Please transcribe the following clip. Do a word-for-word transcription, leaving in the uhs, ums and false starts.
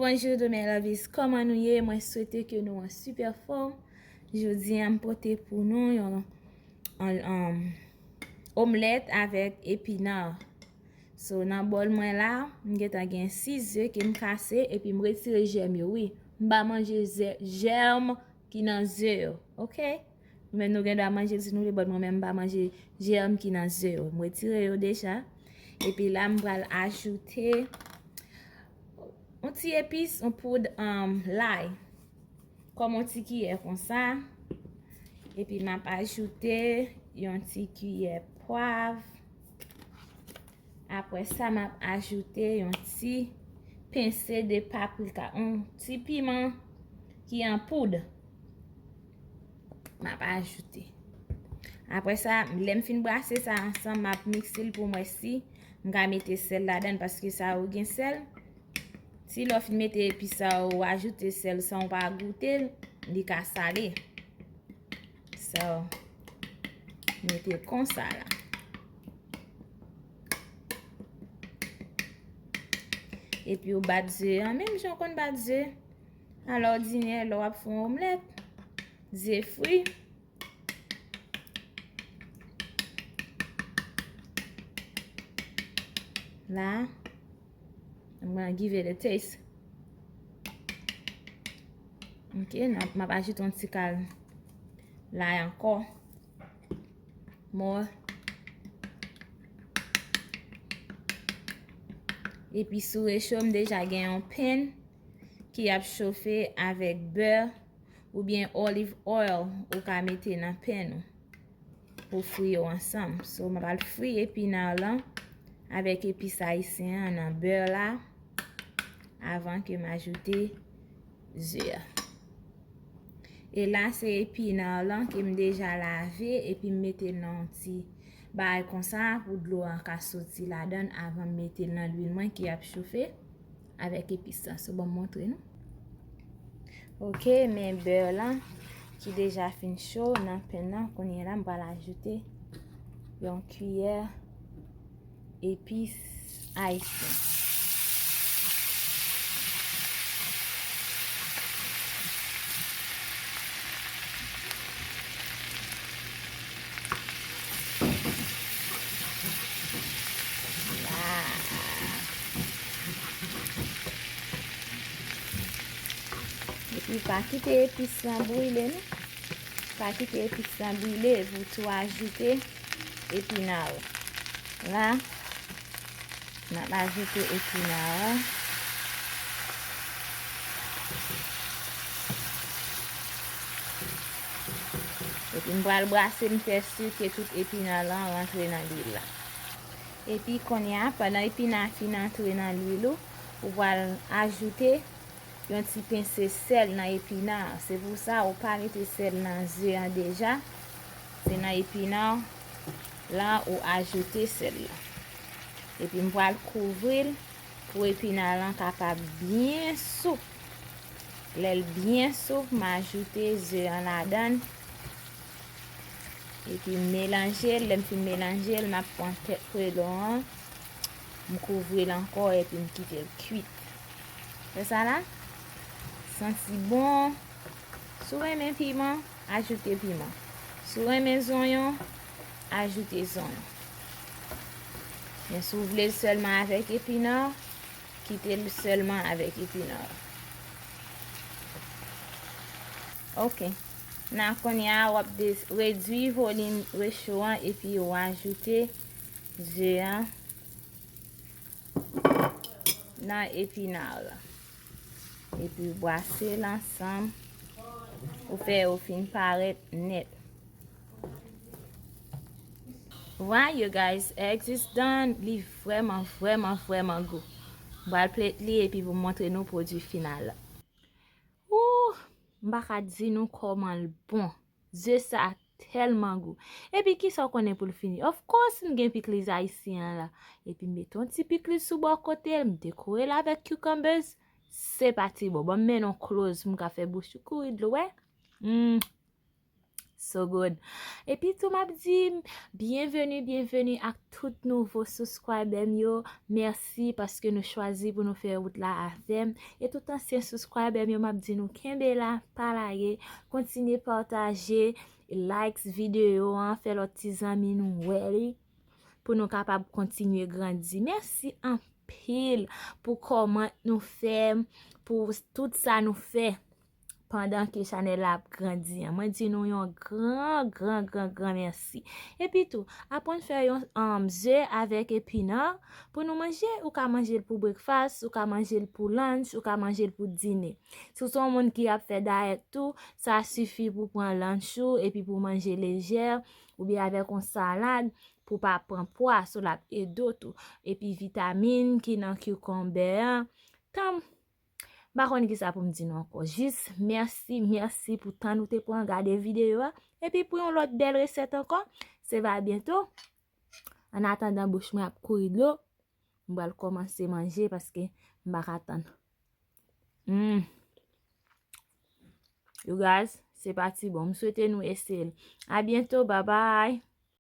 Bonjou, de mes lovies. Kòman nou ye? Mwen swete ke nou an sipè fòm. Jodi a, m pote pou nou yon, yon, um, omlèt avèk epina. So, nan bòl mwen la, m gentan gen sis ze ke m kase, epi m retire jèm yo, wi. M pa manje ze-, jèm ki nan ze yo, oke? Nou menm nou gen dwa manje l si nou vle, but mwen menm m pa manje jèm ki nan ze yo. M retire yo deja. Epi la, m pral ajoute yon ti epis, yon poud, um, lay. Kòm yon ti kiyè konsa. Epi m ap ajoute yon ti kiyè pwav. Apre sa, m ap ajoute yon ti pense de paprika, yon ti piman ki an poud. M ap ajoute. Apre sa, lè m fin brase sa ansanm, m ap mikse l pou m wè si m ka mete sèl ladan l, paske sa yo gen sèl. Si lè w fin mete epis sa yo, ou ajoute sèl san w pa goute l, li ka sale. So, mete konsa la. Epi ou bat ze an, menm jan w konn bat ze alòdinè lè w ap fè yon omlèt. Ze fri. La, I'm gonna give it a taste. Ok, n ap, m ap ajoute yon ti kal lay ankò. More. Epi sou recho, m deja gen yon pan ki ap chofe avèk bè oubyen olive oil ou ka mete nan pan ou pou fri yo ansanm. So, m pral fri epina lan avèk epis ayisyen an nan bè la avan ke m ajoute ze a. E la, se epina lan ke m deja lave epi m mete l nan yon ti bagay konsa pou dlo an ka soti ladan l avan m mete l nan lwil mwen ki ap chofe avèk epis lan. So, ban m montre nou. Ok, men bè lan ki deja fin cho nan pan lan. Kounye a la, m pral ajoute yon kiyè epis ayisyen. Epi pa kite epis lan brile, non. Pa kite epis lan brile, pou tou ajoute epina yo. La, m ap ajoute epina yo. Epi m pral brase, m fè si ke tout epina lan rantre nan lwil la. Epi kounye a, pandan epina a fin antre nan lwil ou, ou pral ajoute yon ti pense sèl nan epina an. Se pou sa ou pa mete sèl nan ze an deja. Se nan epina lan ou ajoute sèl la. Epi m pral kouvri l pou epina lan kapab byen soup. Lè l byen soup, m ajoute ze an ladan l. Epi m melanje l. Lè m fin melanje l, m ap pran tèt pwelon an. M kouvri l ankò epi m kite l kwit. Wè sa la? Santi bon. Si w renmen piman, ajoute piman. Si w renmen zonyon, ajoute zonyon. Men si w vle l sèlman avèk epina, kite l sèlman avèk epina. Ok. Nan kounye a, w ap de-, redui volim recho an epi w ajoute ze an nan epina la. Epi w brase l ansanm pou fè yo fin parèt nèt. Voilà, you guys, eggs is done. Li vrèman, vrèman, vrèman gou. M pral plate li epi pou m montre nou pwodui final la. Ooh, m pa ka di nou kòman l bon. Ze sa tèlman gou. Epi kisa w konnen pou l fini? Of course, m gen pikliz ayisyen an la. Epi m mete yon ti pikliz sou bò kote l, m dekore l avèk cucumbers. Se pati bon. Ban m mennen w close pou m ka fè bouch ou kouri dlo, wè. Mm. So good. Epi tou m ap di byenveni, byenveni ak tout nouvo subscriber m yo. Mèsi paske nou chwazi pou nou fè wout la avè m. E tout ansyen subscriber m yo, m ap di nou kenbe la, pa lage, kontinye pataje, likes videyo an, fè lòt ti zanmi nou wè li pou nou kapab kontinye grandi. Mèsi anpil pou kòmant nou fè, pou tout sa nou fè pandan ke chanèl la ap grandi an. Mwen di nou yon gran, gran, gran, gran mèsi. Epi tou, aprann fè yon um, ze avèk epinan pou nou manje. Ou ka manje l pou breakfast, ou ka manje l pou lunch, ou ka manje l pou dine. Si w se yon moun ki ap fè dayèt tou, sa sifi pou pran lunch ou epi pou manje lejè, oubyen avèk yon salad pou pa pran pwa, so l ap ede w tou. Epi vitamin ki nan kikonbè an, tanm M pa konn kisa pou m di nou ankò. Jis mèsi, mèsi pou tan nou te pran gade videyo a. Epi pou yon lòt bèl resèt ankò, se va byento. An atandan bouch mwen ap kouri dlo, m pral kòmanse manje paske m pa ka tann. Mm. You guys, se pa ti bon. M swete nou eseye l. A byento, bye bye.